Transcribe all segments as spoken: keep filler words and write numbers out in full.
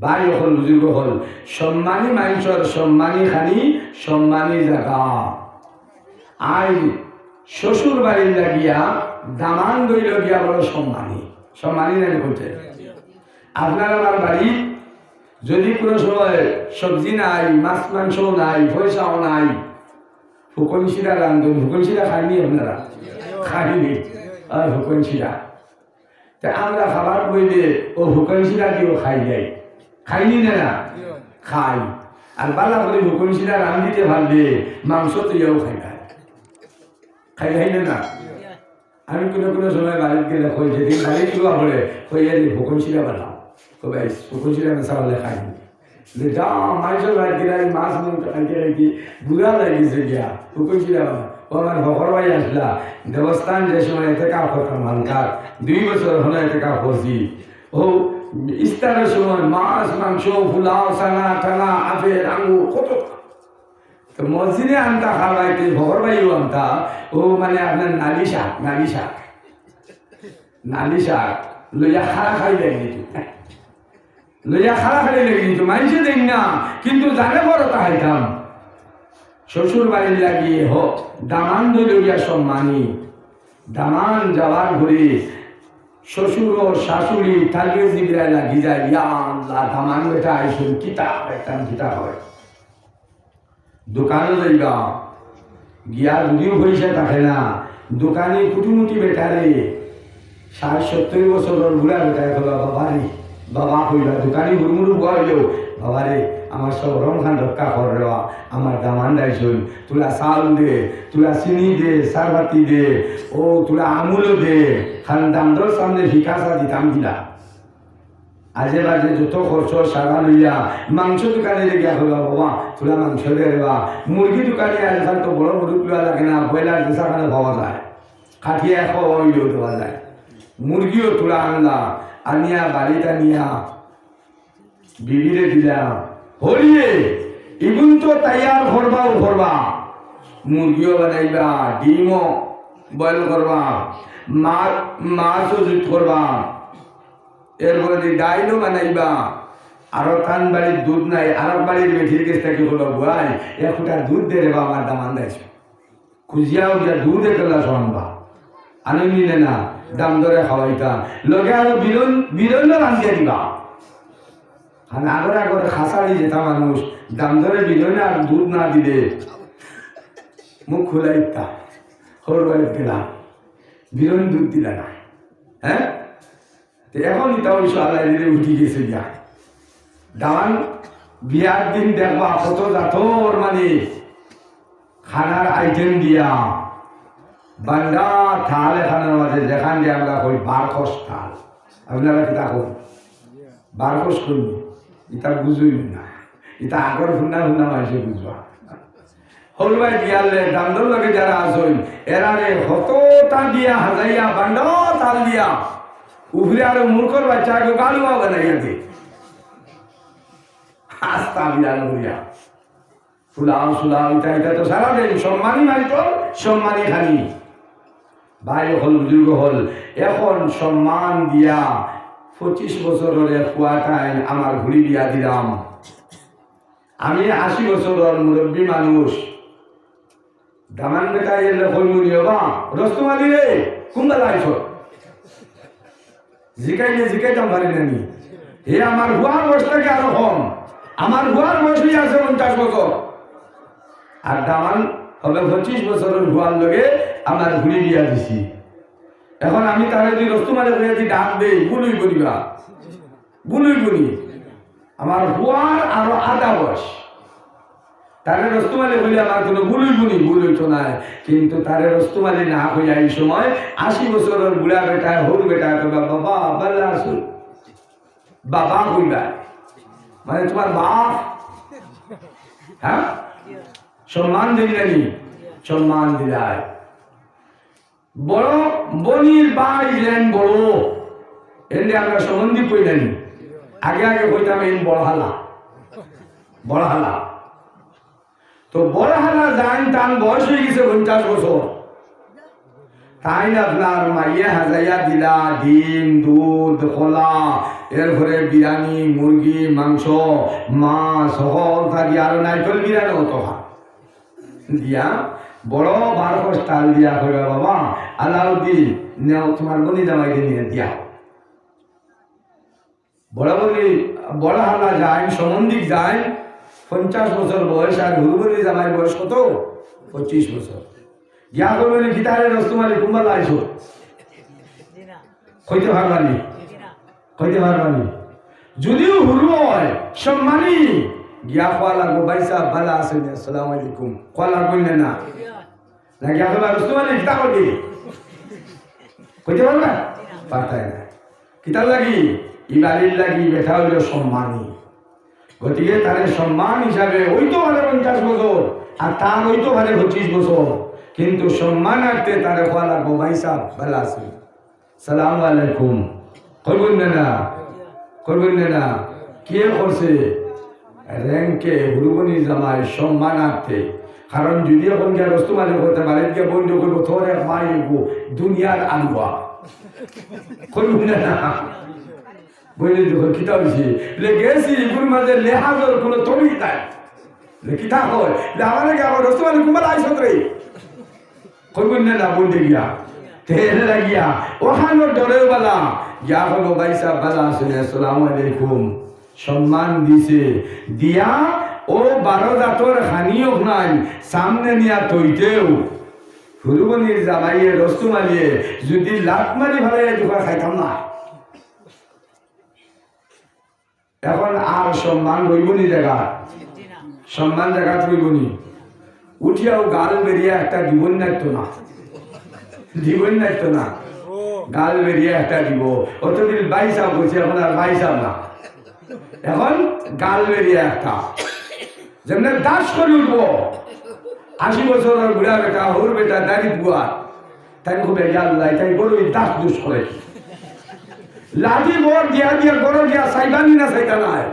ভাই অকল, বুজুর্গ অকল, সম্মানী মানষর সম্মানী খানি, সম্মানী জাগা। আইজ শ্বশুর বাড়ির লাগিয়া দামান দইল গিয়া বড় সম্মানী। সম্মানী নানি কইতে? আপনার আমার বাড়ি যদি কোনো সময় সবজি নাই, মাছ মাংস নাই, পয়সাও নাই, ফুকন শিরা রান্ধুন। ফুকন শিরা খাইনি আপনারা? খাইনি? আর ফুকন শিরা। তে আমরা খাবার বইলে ও ফুকন শিরা দিও খাই যাই। খাইনি না, না? খাই। আর বালা করে ফুকন শিরা রান্ধিতে পারলে মাংস তো ইয়াও খাই না। খাই খাই না, না? আমি কোনো কোনো সময় বাড়িত গেলে কই, যেদিন বাড়িত তুলা পড়ে, কই, "এ রে, ফুকন শিরা বানাও।" কই, "ভাই, ফুকন শিরা মেশা হলে খাইনি।" যে যা, মাংস বাড়িত গেলে আমি মাছ মাংস খাইতে খাইতে বুড়া লাগি গেছে গিয়া, ফুকন শিরা বানাও। ও আমার ফখর ভাই আসলা, দেবস্থান যে সময় এতেকাফ করতাম হালকা, দুই বছর হলো এতেকাফ করছি। ও ইফতারের সময় মাছ, মাংস, পোলাও, চানা, টানা, আপেল, আঙ্গুর, কত। তো মসজিদে আনতা খাওয়াইতে, ফখর ভাইও আনতা, ও মানে আপনার নালি শাক, নালি শাক, নালি শাক লইয়া খাড়া খাড়ি লাগি দিত, লইয়া খাড়া খাড়ি লাগি দিত। মানষে দেন না, কিন্তু জানে বড় তা খাইতাম। শ্বশুর বাড়ির লাগি হোক, দামান দইল গিয়া সম্মানী। দামান যাওয়ার ঘরে শ্বশুর ও শাশুড়ি তালবে জিবরায় লাগি যায়, "ইয়া আল্লাহ, দামান বেটা আইসুন, কিতা খাইতাম, কিতা হয়।" দোকানো যাইবা, গিয়া যদিও পয়সা থাকে না, দোকানি কুটুমুটি বেটারে, ষাট সত্তর বছরর বুড়া বেটায় কইবা, "বাবা রে, বাবা," কইবা, দোকানি হুরমুরু বুয়া অইলেও, "বাবা রে, আমার সব রং খান রক্ষা কর রে বা, আমার দামান দাইছুন, তুলা চাউল দে, তুলা চিনি দে, সারবাতি দে, ও তুলা আমুলও দে, খান দামদর সামনে ফিকাসা দিতাম দিলা।" আজে বাজে যত খরচ সারা লইয়া মাংস দোকানে গিয়া কইবা, "বাবা, তুলা মাংস দে রে বা।" মুরগি দোকানে আজকাল তো বড় মুরগ লওয়া লাগে না, ব্রয়লার যেসাখানে পাওয়া যায়, কাটিয়া এক পাওয়া অইলেও দেওয়া যায়। মুরগিও তুলা আনলা, আনিয়া বাড়িত আনিয়া বিবিরে দিলা, "হরিয়ে, ইগুন তো তৈয়ার করবাও করবা, মুরগিও বানাইবা, ডিমও বয়েল করবা, মা-, মাছও জুত করবা।" এরপরে দি ডাইলও বানাইবা, আরো তান বাড়ির দুধ নাই, আরো বাড়ির বেটির গেছ থাকি কইবা, "বুয়াই, এক ফুটা দুধ দে রে বা, আমার দামান দাইছ।" খুজিয়া উঠিয়া দুধ একলা সমান বা। আনন্দি নে না, দামদরে খাওয়াইতা। লগে আরো বিরন, বিরনও রান্ধিয়া দিবা। আর আগরে আগরে খাসাড়ি যেতা মানুষ, দামদরে বিরন আর দুধ না দিলে মুখ খুলাইতা। হর বাড়িত গেলাম, বিরন দুধ দিলা না। হ্যাঁ? তে এখন ইতা অবশ্য আল্লাহ দিলে উঠি গেছে গিয়া। দামান বিয়ার দিন দেখবা কত জাতর মানে খানার আইটেম দিয়া, বান্ডা থাল এখানর মাঝে যেখান দিয়া আমরা কই বারকস থাল। আপনারা কিতা কইন? বারকস কইন? ইতা বুঝইন না। ইতা আগর হুন্না হুন্না মানষে বুঝবা। হলবাই দিয়ালে দামদর লগে যারা আছইন, এরারে হততা দিয়া হাজাইয়া বান্ডা থাল দিয়া, উফরে আরো মূর্খর বাচ্চা আগে গালুয়া বানাইয়া দে। আস্তা বিরান করিয়া। ফুলাও সুলাও ইতা ইতা তো সারা দিন সম্মানী মাইতর, সম্মানী খানি। ভাই অকল, বুজুর্গ অকল, এখন সম্মান দিয়া পঁচিশ বছরর এক ফুয়াটাইন আমার ঘুরি দিয়া দিলাম। আমি আশি বছরর মুরব্বী মানুষ। দামান বেটা এলে কইমু নি, "ওবা, রস্তম আলী রে, কোন বেলা আইছ?" জিকাইলে জিকাইতাম পারি না নি। হে আমার ফুয়ার বয়স থাকি আরো কম। আমার ফুয়ার বয়স অইয়া আছে পঞ্চাশ বছর। আর দামান হবে পঁচিশ বছরর ফুয়ার লগে আমার ঘুরি বিয়া দিছি। এখন আমি তারে যদি রস্তম আলী কইয়া যদি ডাক দেই, ভুল অইবো নি বা? ভুল অইবো নি? আমার ফুয়ার আরো আধা বয়স। তারে রস্তম আলী কইলে আমার কোনো ভুল অইবো নি? ভুল অইতো নায়। কিন্তু তারে রস্তম আলী না কইয়া এই সময় আশি বছরর বুড়া বেটায়, হরু বেটায় কইবা, "বাবা, ভালা আছো?" বাবা কইবা। মানে তোমার বাপ। হ্যাঁ? সম্মান দিলানি? সম্মান দিলায়। বড় বনির ভাই যেন বড়, এনে আমরা সম্বন্ধী কইলানি। আগে আগে কইতাম এইন বড় হালা, বড় হালা। তো বড় হালা যাইন, তান বয়স অই গেছে পঞ্চাশ বছর। তাইন আপনার মাইয়ে হাজাইয়া দিলা, ডিম, দুধ, কলা, এরপরে বিরিয়ানি, মুরগি, মাংস, মাছ, হকলতা দিয়া আরো নাইকল বিরিয়ানি অত খা-, দিয়া, বড় বারো কষ্টাল দিয়া কইবা, "বাবা, আলাউদ্দিন, নেও তুমার বইন জামাইরে নিয়া দিয়া।" বড় বইন, বড় হালা যাইন, সম্বন্ধিক যাইন, পঞ্চাশ বছর বয়স, আর হুরু বইন জামাইর বয়স কত? পঁচিশ বছর। গিয়া কইবা নি, "কিতারে রস্তম আলী, কুনবালা আইছো?" কইতে পারবা নি? কইতে পারবা নি? যদিও হুরু অয়, সম্মানী, গিয়া কওয়া লাগবো, "ভাইসাব, ভালা আছইন নি? আসসালামু আলাইকুম।" কওয়া লাগবো না, না? না, গিয়া কইবা, "রস্তম আলী, কিতা কইবে?" কইতে পারবা? পারতায় না। কিতার লাগি? ই বাড়ির লাগি বেটা অইলো সম্মানী। গতিকে তারে সম্মান হিসাবে অইতো পারে পঞ্চাশ বছর, আর তার অইতো পারে পঁচিশ বছর, কিন্তু সম্মানার্থে তারে কওয়া লাগবো, "ভাইসাব, ভালা আছইন নি? সালামু আলাইকুম।" কইবা নি না? কইবা নি না? কে করছে? রঙে হুরু বইন জামাই সম্মানার্থে। কারণ যদি অখন গিয়া রস্তম আলী কইতে পারে, গিয়া বইনরে কইবো, "তোর এক মাই অইবো দুনিয়ার আলুয়া।" কইবা নি না? বইনে যখন কিতা অইছে, বলে, "গেছি, ইগুর মাঝে লেহাজর কুনু তমিজ নাই।" বলে, "কিতা কয়?" বলে, "আমারে গিয়া কয়, 'রস্তম আলী, কুনবালা আইছত রে?'" কইবা নি না, বইন গিয়া। তে এর লাগিয়া, অখানর ডরেও বালা, গিয়া কইবো, "ভাইসাব, ভালা আছইন নি? আসসালামু আলাইকুম।" সম্মান দিছে, দিয়া, অউ বারো জাতর খানি অখান সামনে নিয়া থইতেউ, হুরু বইনর জামাইয়ে, রস্তম আলীয়ে, যদি লাত মারি ফালাইয়া দিবা, খাইতাম না। অখন আর সম্মান রইবো নি জাগাত? সম্মান জাগাত রইবো নি? উঠিয়াউ গাল বেরিয়া একটা দিবো নি, নাইতো না? দিবো নি, নাইতো না? গাল বেরিয়া একটা দিবো। অতদিন ভাইসাব কইছে, অখন আর ভাইসাব না, অখন গাল বেরিয়া একটা। যেমনে দাস করি উঠবো, আশি বছরর বুড়া বেটা, হউর বেটা, দাড়ি বুয়া, তাইন কইবা, "ইয়া আল্লাহ, ইতায় বড়ই দাস দুস করে।" লাঠি বর দিয়া দিয়া ঘরো গিয়া চাইবা নি না চাইতা নায়?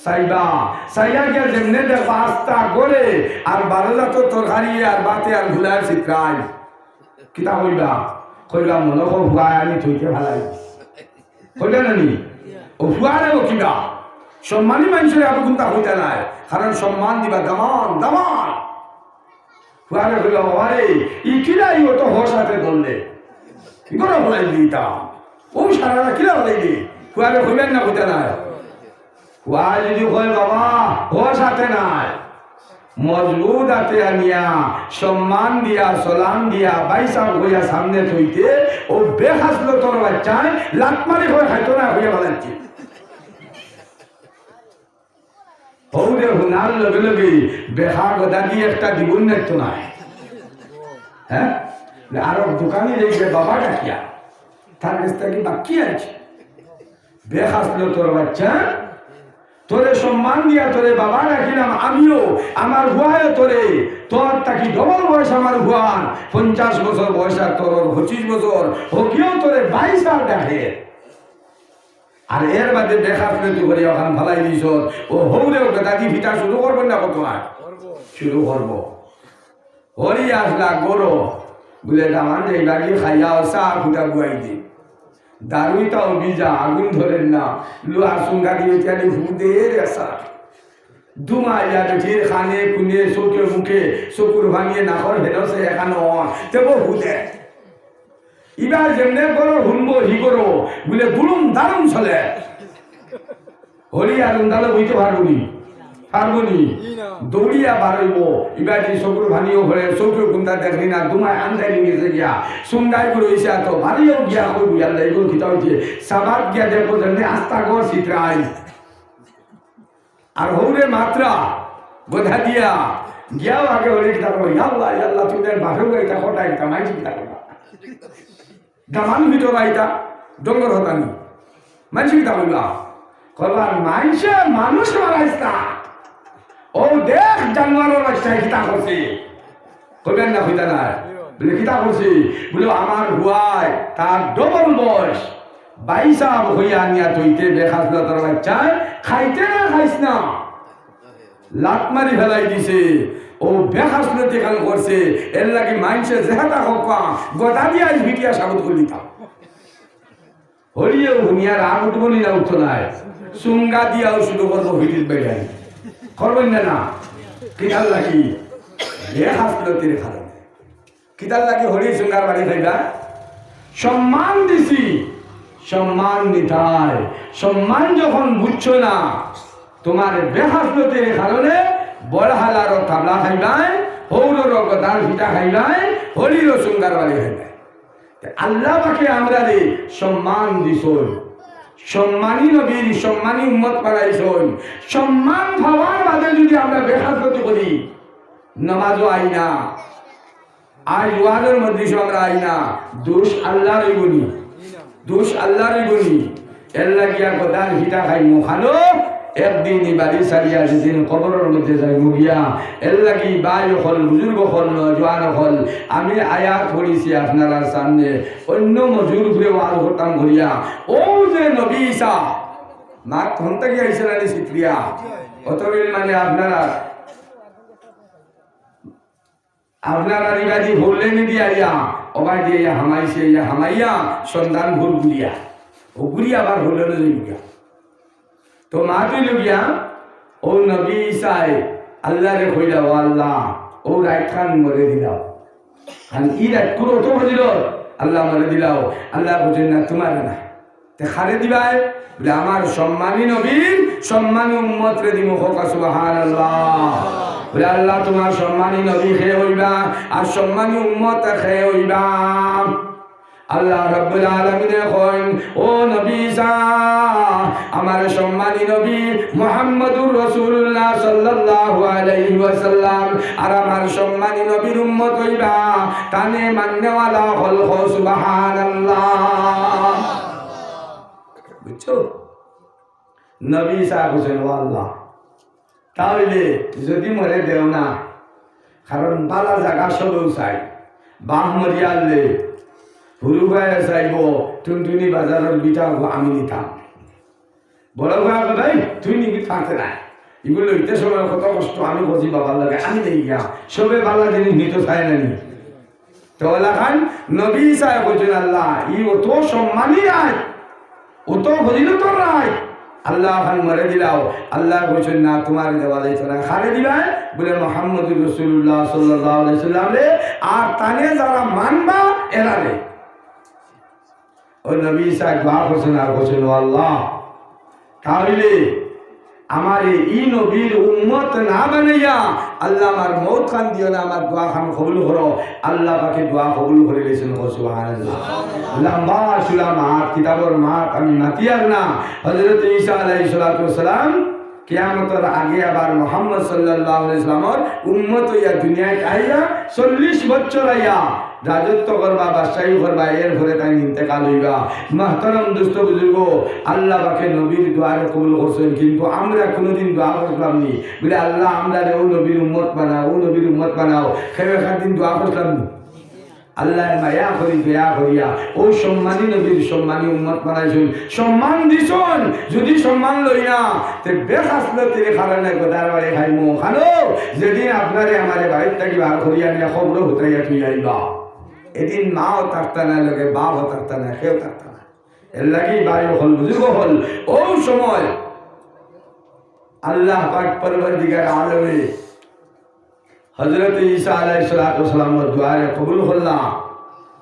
চাইবা। চাইয়া গিয়া যেমনে দেখবা আস্তা ঘরে আর বারো জাতর তরকারি আর ভাতে আর ফুলায় ছিতরায়। কিতা কইবা? কইবা, "মনো অয় ফুয়ায় আনি থইতে ফালাই।" কইবা না নি? অউ ফুয়ারে অউ কিবা? সম্মানী মানষরে আবু কুন্তা কইতা নায়, কারণ সম্মান দিবা দামান, দামান। ফুয়ারে কইবা, "বাবারে, ই কিলা ই অত হর সাথে ধরলে? ঘরো ফালাই দিতাম। অউ সারাটা কিলা ফালাই দি?" ফুয়ারে কইবা না, কইতা নায়। ফুয়ায় যদি কয়, "বাবা, হর সাথে নায়," মজবুত আতে আনিয়া, সম্মান দিয়া, সালাম দিয়া, "ভাইসাব" কইয়া সামনে থইতে, অউ বেখাসলতর বাইচ্চায় লাত মারি কয়, "খাইতো না," কইয়া ফালাইছে। হউরে হুনার লগে লগে বেখা গদাদি একটা দিবো নি, নাইতো নায়? হ্যাঁ? আরো দোকানে যাইয়া বাবা ডাকিয়া, তার গেছ থাকি বাক্কি আনছে। বেখাসলতর বাইচ্চা, তোরে সম্মান দিয়া তোরে বাবা ডাকিলাম আমিও, আমার ফুয়ায়ও তোরে, তোর থাকি ডবল বয়স আমার ফুয়ার, পঞ্চাশ বছর বয়স আর তোর পঁচিশ বছর, হকিও তোরে ভাইসাব ডাকে। আর এর বাদে বেখাসলতি করি অখান ফালাই দিছস, অউ হউরে অউ গদাদি ফিটা শুরু করবো না কত আর? শুরু করবো। হরি আসলা গরো, বুলে, "দামান রে, ইবাগি খাইয়া চা খুটা বুয়াই দি। দারুইতাও ভিজা, আগুন ধরের না, লোহার সুঙ্গা দিয়ে ইত্যাদি ফু দে রে চা।" দুমাইয়া বেটির কানে কুনে, চউখে মুখে, চকুর পানিয়ে নাকর হেনসে এখানো, তেবো ফু দে। ইবা যেমনে গরো হুনবো, হি গরো, বুলে, "দুরুম দারুম চলে।" হরি আর উন্দালো বইতে পারবো নি? পারবো নি? দৌড়িয়া বারইবো। ইবাদি চকুর পানিও পড়ে, চউখে কুন্তা দেখি না, দুমাই আন্দাই নিয়ে গেছে গিয়া। সুঙ্গাই করে অইছে এত, বাড়িও গিয়া কইবো, "ইয়াল্লা, ইগুর কিতা অইছে?" সাবাত গিয়া দেখবো, যেমনে আস্তা ঘর ছিতরাই। আর হউরে মাতরা, গদা দিয়া, গিয়াও আগে হরি কিতা কইবো, "ইয়াল্লা, ইয়াল্লা, তুমি তার বাপেও গাইতা, খটা গাইতা, মাইনষে কিতা কইবা?" দামান ভিতর আইতা, ডঙ্গর হতানি। মাইনষে কিতা কইবা? কইবা, "মাইনষে মানুষ মারাইছ না। অউ দেখ জানোয়ারর বাইচ্চায় কিতা করছে।" কইবা না, কইতা নায়? বুলে, "কিতা করছে?" বুলে, "আমার ফুয়ায়, তার ডবল বয়স, ভাইসাব কইয়া আনিয়া থইতে বেখাসলতর বাইচ্চায়, খাইতে না খাইছ না।" লাত মারি ফেলাই দিছে। অউ বেখাসলতি খান করছে, এরলাগি মাইনষে যেতা কউক্কা, গদা দিয়া আইজ পিটিয়া সাবুত করি দিতাম। হরিয়েও হুনিয়া রাগ উঠবো নি না উঠতো নায়? চুঙ্গা দিয়াও শুরু করবো পিটিত বাইরানি। করবো না না? কিতার লাগি? বেখাসলতির কারণে। কিতার লাগি হরির চুঙ্গার বাড়ি খাইবা? সম্মান দিছি, সম্মান নিতায়। সম্মান যখন বুঝছো না, তুমার বেখাসলতির কারণে বড় হালারও তাবলা খাইবায়, হউররও গদার ফিটা খাইবায়, হরিরও চুঙ্গার বাড়ি খাইবায়। তে আল্লাহ পাকে আমরারে সম্মান দিছইন, সম্মানী নবীর সম্মানী উম্মত বানাইছইন। সম্মান পাওয়ার বাদে যুদি আমরা বেখাসলতি করি, নমাজও আই না, আইজ ওয়াজর মজলিসও আমরা আই না, দুষ আল্লাহর অইবো নি? দুষ আল্লাহর অইবো নি? এরলাগিয়া গদার ফিটা খাইমু খানো, একদিন ই বাড়ি ছাড়িয়া যেদিন কবরর মধ্যে যাইমু গিয়া, এরলাগি ভাই অকল, বুজুর্গ অকল, নওজোয়ান অকল, আমি আয়াত পড়ছি আপনারার সামনে, অইন্য মজুর উপরে ওয়াজ করতাম করিয়া, অউ যে নবী ঈসা, মাত হন্তা গিয়া আইছে না নি সিটরিয়া? অত বিল মানে আপনারা আপনার আর ইবাদি হলে নি দিয়া ইয়া, ওবায় দিয়া ইয়া হামাইছে, ইয়া হামাইয়া সন্ধান ঘুর ঘুরিয়া। অউ ঘুরিয়া আবার হলে নি গিয়া। তো মাত অইলো গিয়া, অউ নবী ঈসায় আল্লাহরে কইলা, "ও আল্লাহ, অউ রাইত খান মরে দিলাও।" আর ই রাইত কুর অত ফজিলত, আল্লাহ মরে দিলাও। আল্লাহ কইছইন, "না, তুমারে না।" তে কারে দিবায়? বলে, "আমার সম্মানী নবীর সম্মানী উম্মতরে দিমু।" কউক্কা সুবহানাল্লাহ। বলে, "আল্লাহ, তুমার সম্মানী নবী কে অইবা, আর সম্মানী উম্মত কে অইবা?" আল্লাহ রাব্বুল আলামিনে কইন, "ও নবী ঈসা, আমার সম্মানী নবী মুহাম্মদুর রাসূলুল্লাহ সাল্লাল্লাহু আলাইহি ওয়াসাল্লাম, আর আমার সম্মানী নবীর উম্মত অইবা, তানে মাননেওয়ালা অকল।" কও সুবহানাল্লাহ। বুঝছো? নবী ঈসা কইছইন, "ও আল্লাহ, তা অইলে যুদি মরে দেও না, কারণ বালা জাগা সবেউ চাই, বাফ মরিয়া আইলে হুরু ভাইয়ে চাইবো, টুনটুনি বাজারর ভিটা অগু আমি নিতাম।" বড় ভাই কয়, "ভাই, তুই নিবি পারতে না, ইগুলো লইতে সময় কত কষ্ট, আমি করছি বাবার লগে, আমি নেই গিয়া।" সবে বালা জিনিস নিতো চায় না নি? তো অলাখান নবী ঈসায় কইছইন, "আল্লাহ, ই অত সম্মানী রাইত, অত ফজিলতর রাইত, আল্লাহ খান মরে দিলাও।" আল্লাহ কইছইন, "না, তুমারে দেওয়া যাইতো না।" কারে দিবায়? বলে, "মুহাম্মদুর রাসূলুল্লাহ সাল্লাল্লাহু আলাইহি ওয়াসাল্লামরে, আর তানে যারা মানবা এরারে।" অউ নবী ঈসায় দোয়া করছইন আর কইছইন, "ও আল্লাহ, তা অইলে আমারে ই নবীর উম্মত না বানাইয়া, আল্লাহ, আমার মউত খান দিও না, আমার দোয়া খান কবুল করো।" আল্লাহ পাকে দোয়া কবুল করি লইছইন, কও সুবহানাল্লাহ। লম্বা চুলা মাত, কিতাবর মাত, আমি মাতিয়ার না। হযরত ঈসা আলাইহিস সালাতু ওয়াস সালাম কিয়ামতর আগে আবার মুহাম্মদ সাল্লাল্লাহু আলাইহি ওয়াসাল্লামর উম্মত অইয়া দুনিয়াত আইয়া চল্লিশ বছর আইয়া রাজত্ব করবা, বাদশাহী করবা, এরপরে তাইন ইন্তেকাল অইবা। মুহতারাম দোস্ত বুজুর্গ, আল্লাহ পাকে নবীর দোয়ারে কবুল করছইন, কিন্তু আমরা কুনুদিন দোয়া করছিলাম নি? বলে, "আল্লাহ, আমরারে অউ নবীর উম্মত বানাও, অউ নবীর উম্মত বানাও।" কেউ একদিন দোয়া করছিলাম নি? আল্লায় মায়া করি, দয়া করিয়া অউ সম্মানী নবীর সম্মানী উম্মত বানাইছইন, সম্মান দিছইন। যুদি সম্মান লই না, তে বেখাসলতির কারণে গদার বাড়ি খাইমু। খানো, যেদিন আপনারে আমারে বাড়ির থাকি বার করিয়া নিয়া কবরো হুতাইয়া থুইয়া আইবা, এদিন মাও থাকতা নায়, লগে বাপও থাকতা নায়, কেউ থাকতা নায়। এরলাগি ভাই অকল, বুজুর্গ অকল, অউ সময় আল্লাহ পাক পরওয়ারদিগার আলমে হযরত ঈসা আলাইহিস সালাতু ওয়াস সালামর দোয়ারে কবুল করলা।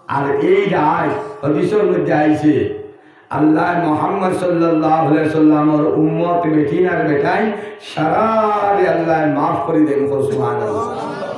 আর এই রাইত হাদিসর মধ্যে আইছে, আল্লায় মুহাম্মদ সাল্লাল্লাহু আলাইহি ওয়াসাল্লামর উম্মত বেটিন আর বেটাইন সারারে আল্লায় মাফ করি দেইন। কও সুবহানাল্লাহ।